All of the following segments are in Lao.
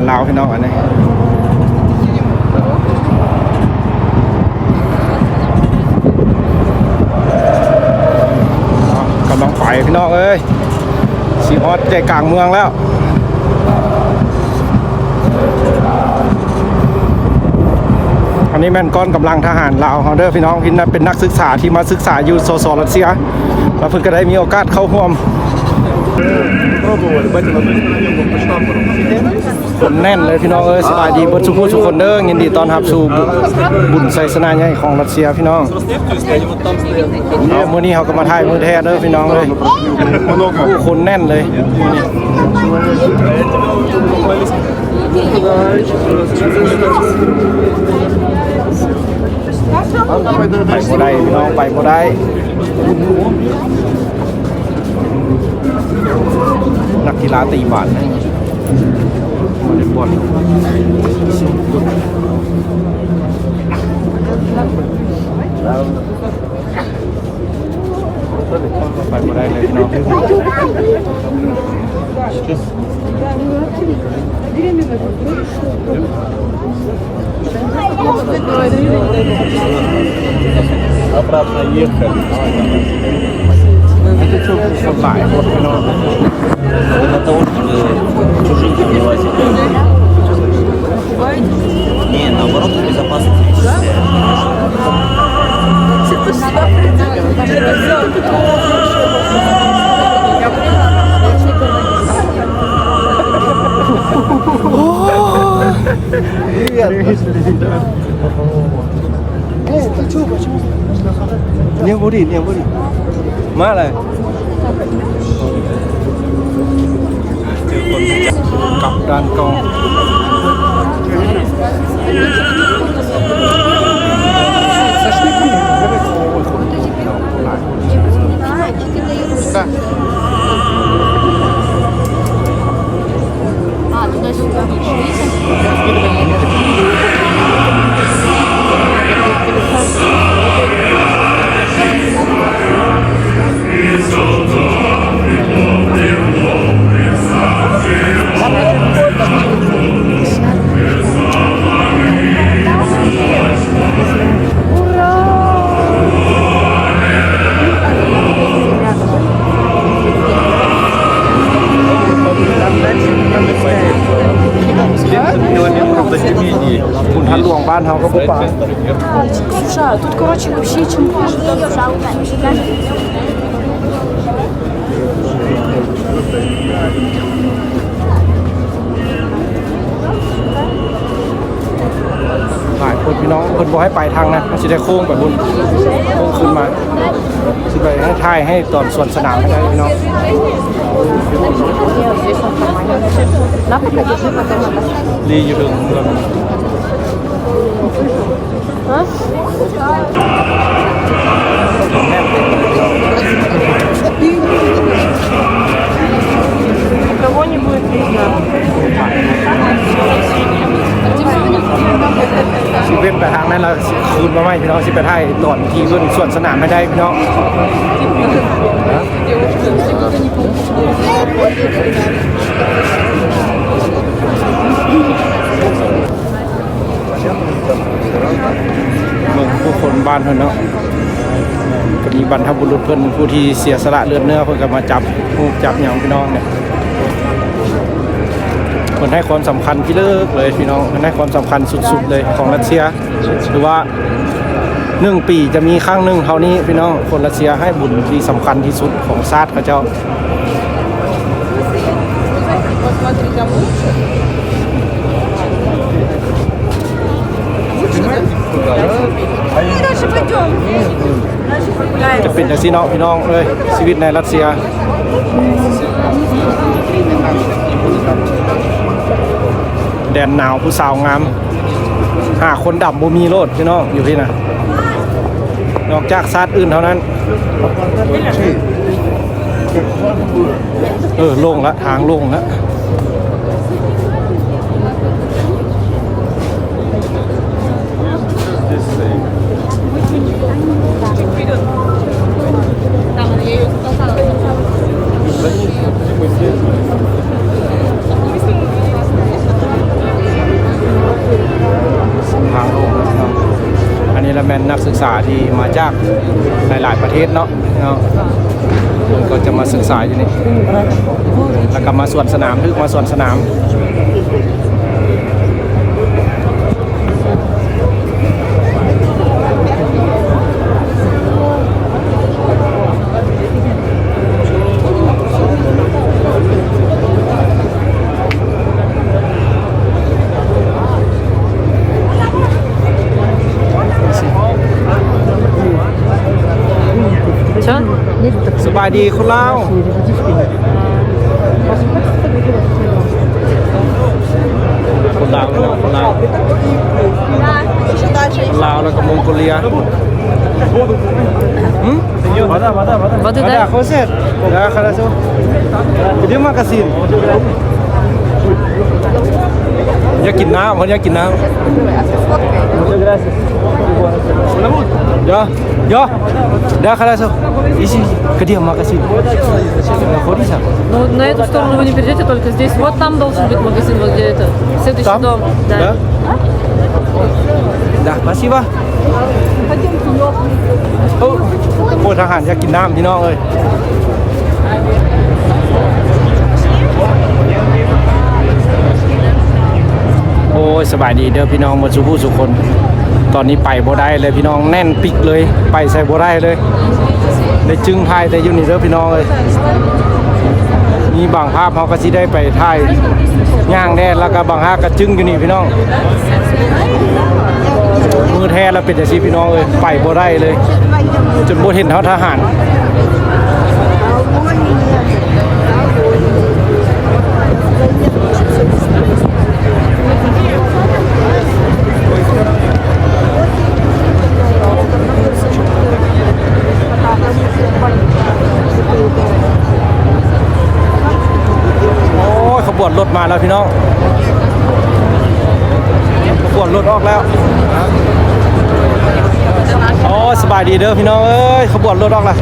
ລາວພີ່ນ້ອງ ອັນນີ້ກຳລັງໄປພີ່ນ້ອງເອີຍ ຊິຮອດໃຈກາງເມືອງແລ້ວ. ອັນນີ້ແມ່ນກ້ອນກຳລັງທະຫານລາວເຮົາເດີພີ່ນ້ອງ ທີ່ເປັນນັກສຶກສາທີ່ມາສຶກສາຢູ່ ສສ ຣັດເຊຍ ແລ້ວເພິ່ນກໍໄດ້ມີໂອກາດເຂົ້າຮ່ວມ. ຄົນແໜ້ນເລີຍພີ່ນ້ອງເອີຍ. ສະບາຍດີເບິດສູ່ຜູ້ສູ່ຄົນເດີ ຍິນດີຕ້ອນຮັບສູ່ບຸນໄຊຊະນະໃຫຍ່ຂອງຣັດເຊຍພີ່ນ້ອງ. ເອົາ ມື້ນີ້ເຮົາກໍມາຖ່າຍມື້ແທ້ເດີພີ່ນ້ອງເອີຍ. ໂອ້ ຄົນແໜ້ນເລີຍມື້ນີ້. ໄປບໍ່ໄດ້ພີ່ນ້ອງ ໄປບໍ່ໄດ້. ນັກກິລາຕີບານວອລເລບອນ ໄປບໍ່ໄດ້ເລີຍພີ່ນ້ອງ. Обратно ехали. ຄົນຫຼາຍຄົນເນາະ. Для того, чтобы чужих не возить. Не, наоборот, безопасность. Не буди, не буди. ມາເລີຍ. ກັບດ່ານກ່ອນ. ບຸນທາດຫຼວງບ້ານເຮົາກໍບໍ່ປານ. Слушай, а тут, короче, вообще чем хуже, там ຫຼາຍຄົນພີ່ນ້ອງ ເພິ່ນບໍ່ໃຫ້ໄປທາງນັ້ນ ມັນຊິໄດ້ໂຄ້ງໄປພຸ້ນ ໂຄ້ງຄືນມາ. ຊິໄປໃຫ້ຖ່າຍໃຫ້ຕອນສວນສະໜາມໃຫ້ໄດ້ພີ່ນ້ອງ. ລີຢູ່ເທິງ. ຊິເວັ້ນໄປທາງນັ້ນແລ້ວ ຄືນມາໃໝ່ພີ່ນ້ອງ ຊິໄປຖ່າຍຕອນທີ່ເພິ່ນສວນສະໜາມໃຫ້ໄດ້ພີ່ນ້ອງ. ເບິ່ງຜູ້ຄົນບ້ານເພິ່ນເນາະ ກໍມີບັນພະບຸລຸດເພິ່ນ ຜູ້ທີ່ເສຍສະຫຼະເລືອດເນື້ອ ເພິ່ນກໍມາຈັບຮູບຈັບຫຍັງພີ່ນ້ອງເນຍ. ເພິ່ນໃຫ້ຄວາມສຳຄັນພິເລິກເລີຍພີ່ນ້ອງ ເພິ່ນໃຫ້ຄວາມສຳຄັນສຸດໆເລີຍຂອງຣັດເຊຍ. ຖືວ່າໜຶ່ງປີຈະມີຄັ້ງໜຶ່ງເທົ່ານີ້ພີ່ນ້ອງ ຄົນຣັດເຊຍໃຫ້ບຸນທີ່ສຳຄັນທີ່ສຸດຂອງຊາດເຂົາເຈົ້າ. ຈະເປັນຈັ່ງຊີ້ເນາະພີ່ນ້ອງເອີຍ ຊີວິດໃນຣັດເຊຍ ແດນໜາວຜູ້ສາວງາມ. ຫາຄົນດຳບໍ່ມີໂລດພີ່ນ້ອງ ຢູ່ພີ້ນະ ນອກຈາກຊາດອື່ນເທົ່ານັ້ນ. ເອີ ໂລ່ງລະ ທາງໂລ່ງລະ. ເ ສາທີ່ມາຈາກຫຼາຍໆປະເທດເນາະ ເນາະ ເພິ່ນກໍຈະມາສຶກສາຢູ່ນີ້ ແລ້ວກໍມາສວນສະໜາມ ຖືກມາສວນສະໜາມ. Чё? ສະບາຍດີຄົນລາວ. ຄົນລາວເນາະ ຄົນລາວ ຄົນລາວ ແລ້ວກໍມົງໂກເລຍ. ຫຶ? Воды дай. Вода хочет? Да, хорошо. Где магазин? ຢາກກິນນ້ຳ ເພິ່ນຢາກກິນນ້ຳ. Йо, йо. Да, хорошо. Иди, где магазин? Находится? Ну, на эту сторону вы не перейдёте, только здесь. Вот там должен быть магазин, вот где это. Следующий дом. Да? Да, спасибо. ໂອ້ ໂອ້ ທະຫານຢາກກິນນ້ຳ ພີ່ນ້ອງເອີຍ. ໂອ້ຍ ສະບາຍດີເດີພີ່ນ້ອງໝົດສູ່ຜູ້ສູ່ຄົນ. ຕອນນີ້ໄປບໍ່ໄດ້ເລີຍພີ່ນ້ອງ ແໜ້ນປິກເລີຍ ໄປໃສບໍ່ໄດ້ເລີຍ. ໄດ້ຈຶ່ງຖ່າຍແຕ່ຢູ່ນີ້ເດີພີ່ນ້ອງເອີຍ. ມີບາງພາບເຮົາກໍຊິໄດ້ໄປຖ່າຍຍ່າງແດ່ ແລ້ວກໍບາງພາບກໍຈຶ່ງຢູ່ນີ້ພີ່ນ້ອງ. ມື້ແທ້ລະເປັນຈັ່ງຊີ້ພີ່ນ້ອງເອີຍ ໄປບໍ່ໄດ້ເລີຍ ຈົນບໍ່ເຫັນເຮົາທະຫານ. ໂອ້ຍ ຂະບວນລົດມາແລ້ວພີ່ນ້ອງ ຂະບວນລົດອອກແລ້ວ. ໂອ້ຍ ສະບາຍດີເດີພີ່ນ້ອງເອີຍ ຂະບວນລົດອອກແລ້ວ.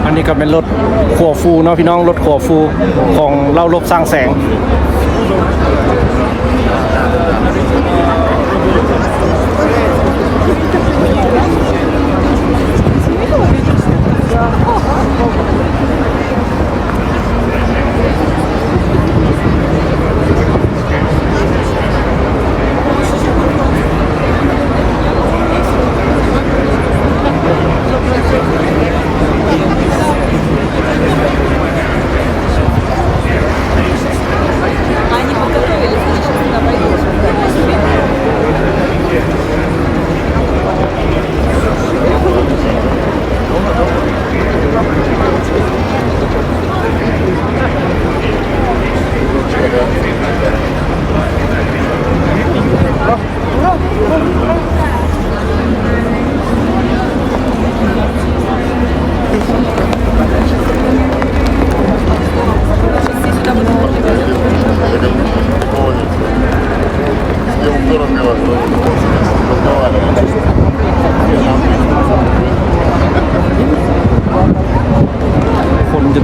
อันนี้ก็เป็นรถ ຂົວຟູເນາະພີ່ນ້ອງ ລົດຂົວຟູຂອງເຫຼົ່າລົບສ້າງແສງ.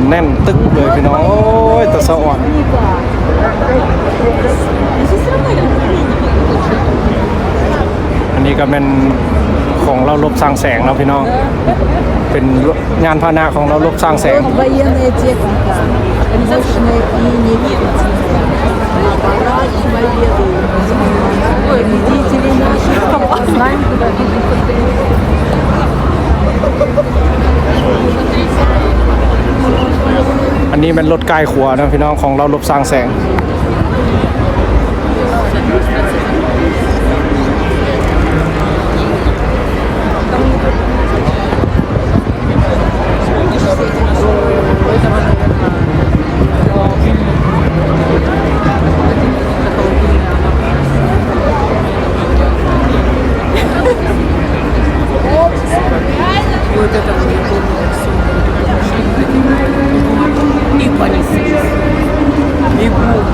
ແໜ້ນຕຶກເລີຍພີ່ນ້ອງ. ໂອ້ຍ ຕາສະອອນ. ອັນນີ້ກໍແມ່ນຂອງເຫຼົ່າລົບຊ້າງແສງເນາະພີ່ນ້ອງ, ເປັນຍານພາຫະນະຂອງເຫຼົ່າລົບຊ້າງແສງ. Военная техника, мощная и невидимая. Аппарат военный. Ой, видите ли, наши знаем, куда бежит. ອັນນີ້ແມ່ນລົດກ່າຍຂົວເນາະພີ່ນ້ອງ, ຂອງເຫຼົ່າລົບຊ້າງແສງ. Вот это мне помнится. И понеслось. И бум.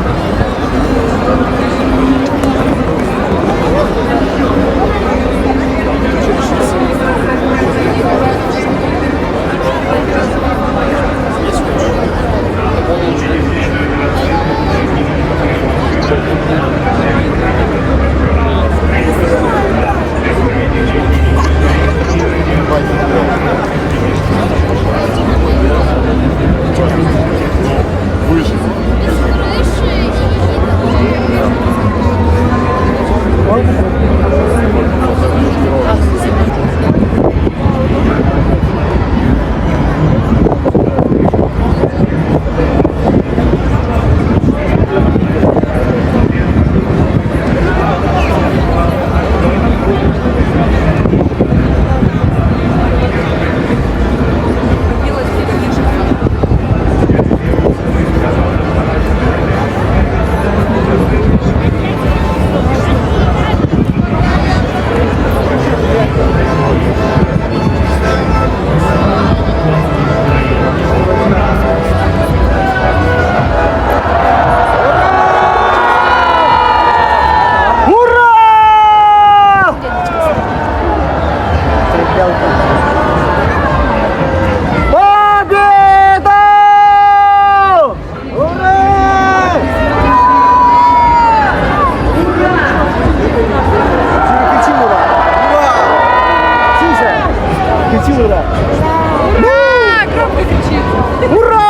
Ура!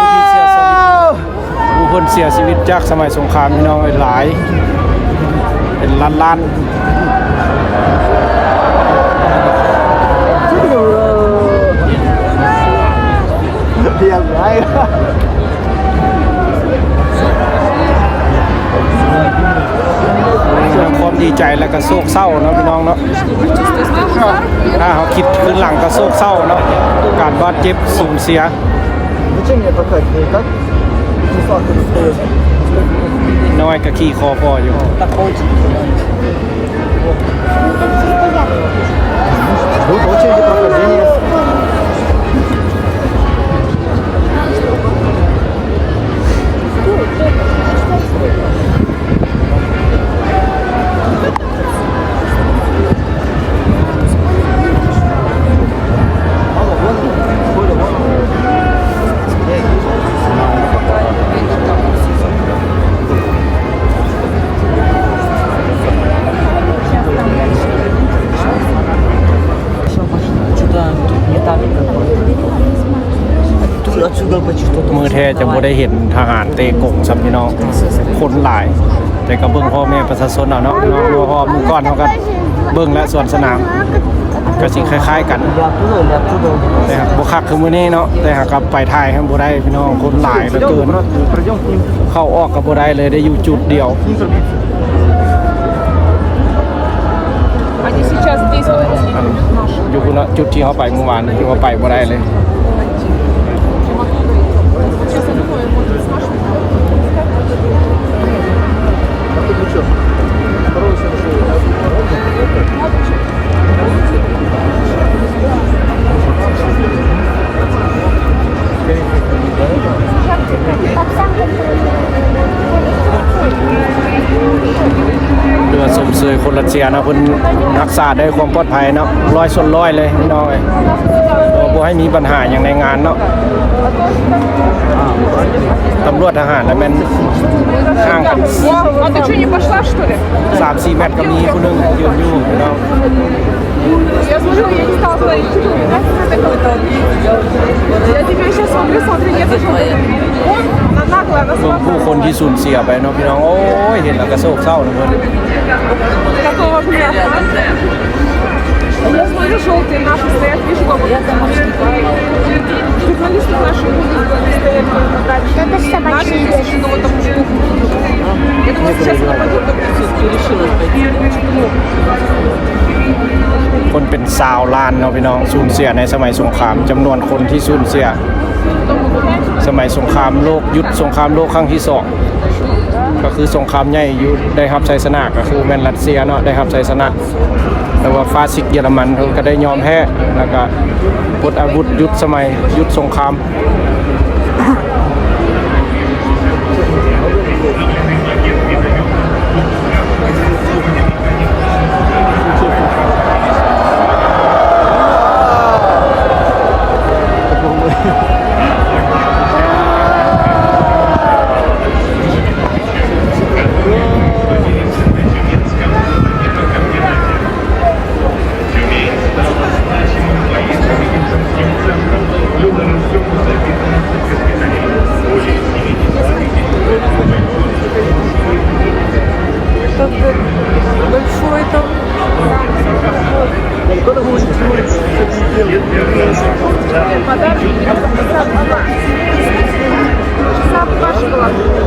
ຜູ້ຄົນເສຍຊີວິດຈາກສະໄໝສົງຄາມ ພີ່ນ້ອງເອີຍ ຫຼາຍ ເປັນລ້ານໆ. ທັງຄວາມດີໃຈ ແລະກະໂສກເສົ້າເນາະ ພີ່ນ້ອງເນາະ. ຖ້າເຮົາຄິດຄືນຫຼັງກະໂສກເສົ້າເນາະ ການບາດເຈັບສູນເສຍ. Зачем мне пока? Как? ນ້ອຍກໍຂີ່ຄໍພໍຢູ່. Тут очереди прохождения. ມື້ແທ້ຈະບໍ່ໄດ້ເຫັນທະຫານເຕະກົງຊ້ຳ ພີ່ນ້ອງ, ຄົນຫຼາຍ. ແຕ່ກໍເບິ່ງພໍ່ແມ່ປະຊາຊົນເອົາເນາະ ເພາະວ່າມື້ກ່ອນເຮົາກໍເບິ່ງແລ້ວ ສວນສະໜາມກໍຊິຄ້າຍໆກັນ ແຕ່ຫາກບໍ່ຄັກຄືມື້ນີ້ເນາະ. ແຕ່ຫາກກັບໄປຖ່າຍໃຫ້ບໍ່ໄດ້ ພີ່ນ້ອງ, ຄົນຫຼາຍເຫຼືອເກີນ, ເຂົ້າອອກກໍບໍ່ໄດ້ເລີຍ, ໄດ້ຢູ່ຈຸດດຽວ. Они сейчас здесь вот возле наших. ຢູ່ພຸ້ນເນາະ ຈຸດທີ່ເຮົາໄປມື້ວານນີ້ ຖືວ່າໄປບໍ່ໄດ້ເລີຍ. ຖືວ່າຊົມເຊີຍຄົນຣັດເຊຍເນາະ, ເພິ່ນຮັກສາໄດ້ຄວາມປອດໄພເນາະ ຮ້ອຍສ່ວນຮ້ອຍເລີຍ ພີ່ນ້ອງເອີຍ. ໂອ້ ບໍ່ໃຫ້ມີບັນຫາຫຍັງໃນງານເນາະ. ຕຳຫຼວດທະຫານລະແມ່ນຫ່າງກັນ О, а ты чё, не пошла, что ли? ສາມສີ່ແມັດກໍມີຜູ້ໜຶ່ງຢືນຢູ່ເນາະ. Я смотрю, я не стала туда идти, ты меня какой-то обидел. Я тебя сейчас смотрю, смотрю, нет, ты что, он, она наглая, она ເບິ່ງຜູ້ຄົນທີ່ສູນເສຍໄປເນາະພີ່ນ້ອງ. ໂອ້ຍ ເຫັນແລ້ວກໍໂສກເສົ້ານຳເພິ່ນ. Какого хрена? Я смотрю, жёлтые наши стоят, вижу, как журналисты наши будут стоять дальше. Наши здесь ещё вот там ждут. Я думала, сейчас она пойдёт, так и решила пойти. Ну, почему? ຄົນເປັນຊາວລ້ານເນາະພີ່ນ້ອງ ສູນເສຍໃນສະໄໝສົງຄາມ. ຈຳນວນຄົນທີ່ສູນເສຍສະໄໝສົງຄາມໂລກ ຢຸດສົງຄາມໂລກຄັ້ງທີສອງ ກໍຄືສົງຄາມໃຫຍ່ຢູ່ ໄດ້ຮັບໄຊຊະນະ ກໍຄືແມ່ນຣັດເຊຍເນາະ ໄດ້ຮັບໄຊຊະນະ. ແຕ່ວ່າຟາຊິດເຢຍລະມັນເພິ່ນກໍໄດ້ຍອມແພ້ ແລ້ວກໍປົດອາວຸດ ຢຸດສະໄໝ ຢຸດສົງຄາມ. Как большой там. Подарки. Сам вашего.